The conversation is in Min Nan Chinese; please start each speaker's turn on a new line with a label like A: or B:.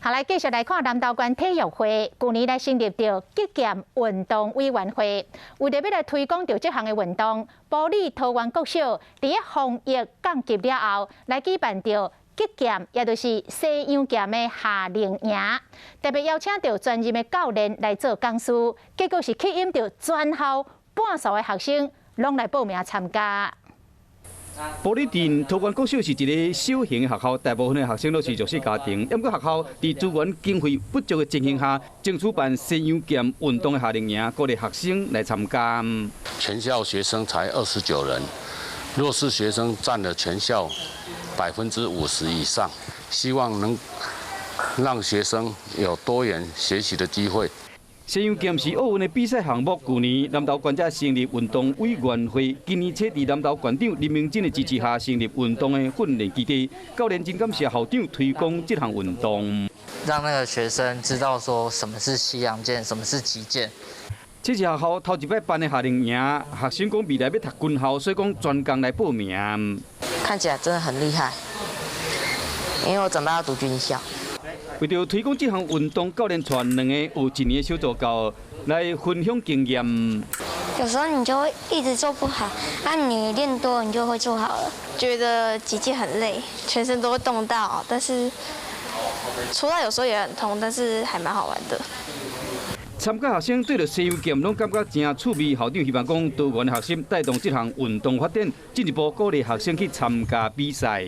A: 好，來繼續來看南投縣體育會，舊年來成立著擊劍運動委員會，為著欲來推廣著這項的運動，埔里桃園國小佇防疫降級了後，來舉辦著擊劍，也就是西洋劍的夏令營，特別邀請著專業的教練來做講師，結果是吸引著全校半數的學生攏來報名參加。
B: 埔里鎮桃園國小是一个小型的學校，大部分的學生攏是弱勢家庭。毋過學校佇資源經費不足的情形下，爭取辦西洋劍運動的夏令營，鼓勵學生來參加。
C: 全校學生才29人，弱勢學生佔了全校50%以上，希望能讓學生有多元學習的機會。
B: 西洋劍是奧運的比賽項目。舊年南投縣才成立運動委員會，今年起佇南投縣長林明珍的支持下，成立運動的訓練基地。教練真感謝校長推廣這項運動，
D: 讓那個學生知道說什麼是西洋劍，什麼是擊劍。
B: 這是學校頭一擺辦的夏令營，學生講未來欲讀軍校，所以講專工來報名。
E: 看起來真的很厲害，因為我長大要讀軍校。
B: 為著推廣這項運動，教練帶兩個學一年的小助教來分享經驗。
F: 有時候你就會一直做不好，那你練多，你就會做好了。
G: 覺得擊劍很累，全身都會動到，但是戳到有時候也很痛，但是還蠻好玩的。
B: 參加學生對著西洋劍攏感覺誠趣味，校長希望講多元學習帶動這項運動發展，進一步鼓勵學生去參加比賽。